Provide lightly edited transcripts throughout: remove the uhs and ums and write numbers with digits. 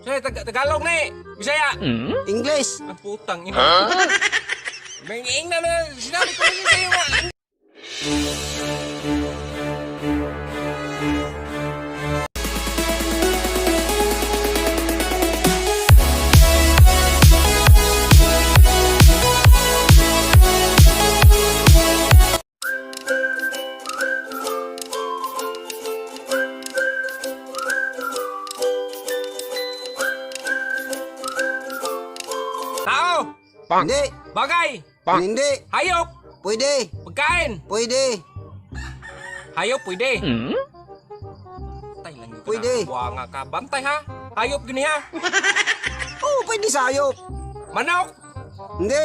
Sige, Tagalog na eh. Bisaya. English. Ang putang ina. May ingna na sinabi ko rin sa'yo nga. Tao, Hindi. bagay, Hindi. hayop, Pwede. pagkain. Pwede. Hayop, pwede. Tay lang yun ka Pwede. na. Buwanga ka. Bantay ha. Hayop gini ha. Oo, pwede sa hayop. Manok, Hindi.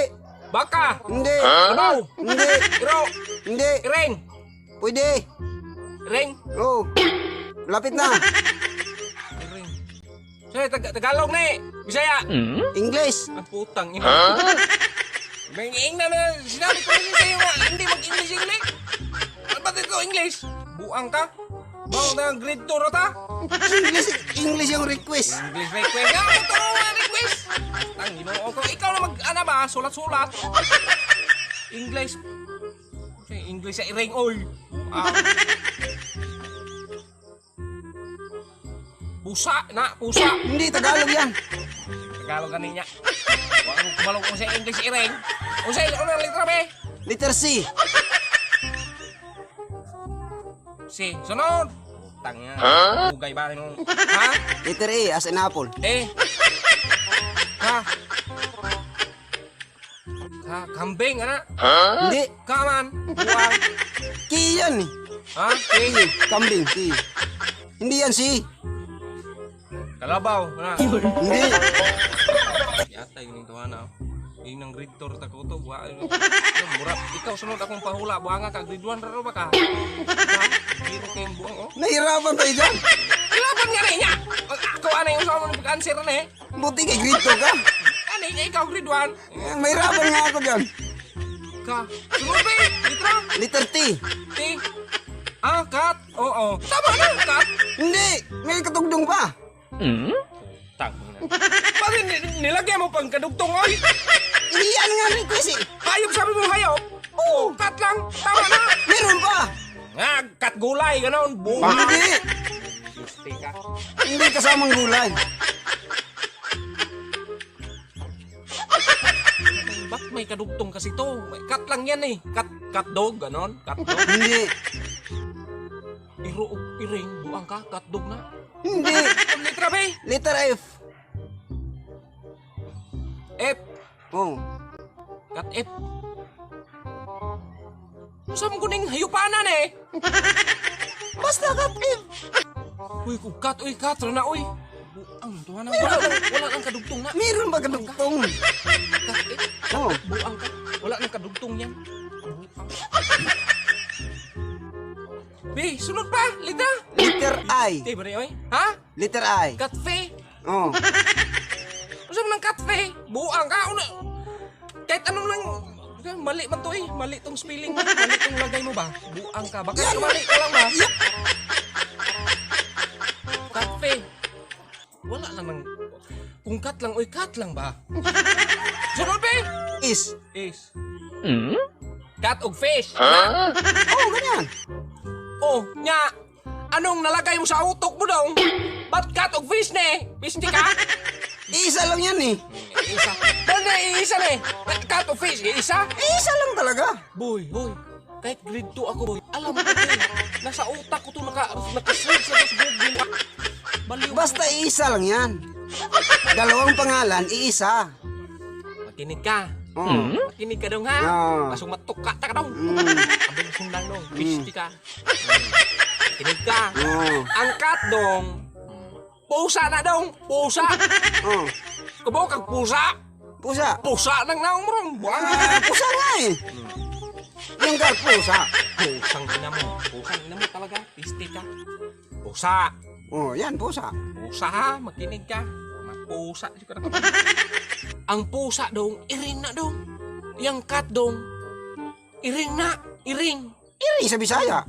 baka, Hindi. kalabaw, Hindi. iro, Hindi. iring, Pwede. iring, Oo. Lapit na. iring. Sige, Tagalog na eh. Bisaya. English. Ang putang ina. May ingna na sinabi ko rin sa'yo nga, hindi mag-English English. Ano ba dito English? Buang ka? Buang na grade 2 rata? English, English yung request. English request. Nga, ito nga request. Tang ginoo ko. Ikaw na mag, ano ba, sulat-sulat. English. English sa iring, oy. Ah. Pusa na, pusa. Hindi, Tagalog yan. Tagalog ganin niya. Wa ko kumalong kung sa English iring. O sa ano ang letra B? Letter C. C. Sunod. Putang ina. Ugay ba mo? Ha? Letter A as in apple. Eh. Ka. Ka kambing ana. Hindi. Ka man. Buang. K yan eh. Ha? K. K. Kambing. K. Hindi yan C. Kalabaw na. Hindi. Yata yung tuwa na. Yung nang grade 2 ta ko to, buwa. Mura. Ikaw sunod akong pahula, buanga ka grade 1 ra ba ka? Ha? Biro kayong buang oh. Nahirapan tayo dyan. Ilaban nga rin niya. Ako ano yung usawa mo pag-answer na eh. Buti kay grade 2 ka. Ano yung ikaw grade 1? Eh, mahirapan nga ako dyan. Ka. Sunod ba eh? Litra? Letter T. T. Ah, cut. Oo. Tama na, cut. Hindi. May katugdong pa. Tang. Bakit nilagyan mo pang kadugtong, oy? Hindi yan nga request eh. Hayop sabi mo hayop. Oo, cut lang. Tama na. Meron pa. Nga, cut gulay, gano'n. Buha. Hindi. Gusti ka. Hindi kasamang gulay. Ba't may kadugtong kasi to? May cut lang yan eh. Cut, cut dog, ganon. Cut dog. Hindi. Iro, iring, buang ka, cut dog na. Hindi. Ang letra B. Letter F. F. Oh. Cut F. Saan mo kuning hayupanan eh? Basta kat F. Uy, kung cut, uy, cut, na, uy. Buang, tuwa na. Wala, wala nang kadugtong na. Meron ba kadugtong? Cut F. Oh. Buang ka. Wala nang kadugtong yan. Buang. B, sunod pa, litra. Letter I. Di ba rin, oy? Ha? Letter I. Cut F. Oh. Ano man ng cut F? Buang ka. Una, kahit ano lang, mali man to eh. Mali tong spelling mo. Mali tong lagay mo ba? Buang ka. Baka mali ka lang ba? Cut F. Wala lang ng... Kung cut lang, oy, cut lang ba? Sunod, B! Is. Is. Cat og fish. Huh? Oh, ganyan. Oh, nya. Anong nalagay mo sa utok mo dong? Ba't cat og fish ne? Fish hindi ka? Isa lang yan eh. Isa. Ba't na isa ne? Cat og fish, isa? Isa lang talaga. Boy, boy. Kahit grade 2 ako, boy. Alam ko to eh. Nasa utak ko to naka-search na to sa Google. Baliw. Basta isa lang yan. Dalawang pangalan, iisa. Makinig ka. Oh. Makinig ka dong ha. Oo. Kasong matuka ta ka dong. Mm. Abang sundang dong. Fish ka. Makinig ka. Oh. Ang cat dong. Pusa na dong. Pusa. Oh. Kubaw kag pusa. Pusa. Pusa nang naong mo rong. Buang. Ah, pusa nga eh. Yung kat pusa. Pusang ina mo. Pusang ina mo talaga. Piste ka. Pusa. Oh, yan pusa. Pusa ha. Makinig ka. Mapusa. Ang pusa dong, iring na dong. Yang cat dong, iring na. Iring. Iri sa Bisaya.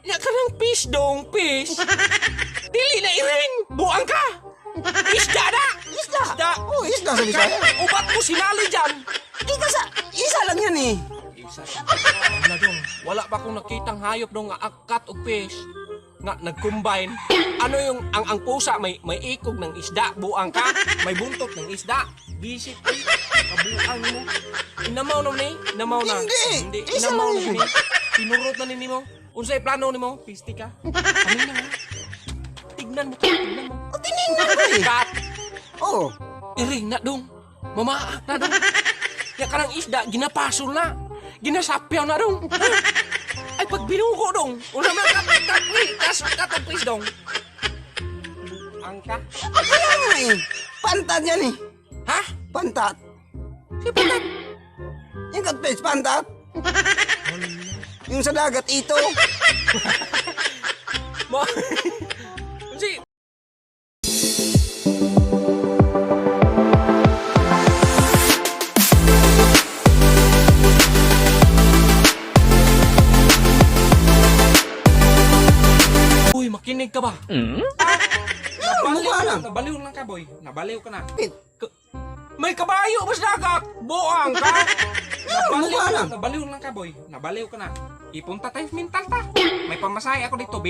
Ya ka ng fish dong, fish. Dili na iring. Buang ka. Isda na. Fish lang sa Bisaya. Ubat mo sinali dyan. Kita sa, isa lang yan eh. Isa siya. Wala dong. Wala pa akong nakitang hayop dong nga cat og fish nga nag-combine. Ano yung ang pusa may ikog ng isda, buang ka, may buntot ng isda. Bisit ay kabuang mo. Inamaw na ni, inamaw na. Hindi. Hindi, Isa inamaw lang na yun. ni. Pinurot na ni mo. Unsay plano nimo? Pisti ka. Ano na? Tignan mo, tignan mo. O, tinignan ko eh. Cat, Oo. iring na dong. Mamaak na dong. Ya kanang isda, ginapasol na. Ginasapyaw na dong. Ay, pag binugo dong. Una man, kat, kat, kat, kat, kat, please dong. Angka. Kaya nga eh. Pantat yan eh. Ha? Pantat. Si pantat. Yung catfish, pantat. Yung sa dagat, ito. Mo. Si Uy, makinig ka ba? Meron, mukha lang. Nabaliw lang ka, boy. Nabaliw ka na. Bakit? May kabayo ba sa dagat? Buang ka! Meron, mukha lang. Nabaliw lang ka, boy. Nabaliw ka na. Ipunta tayo sa mental ta. May pamasahe ako dito, 20.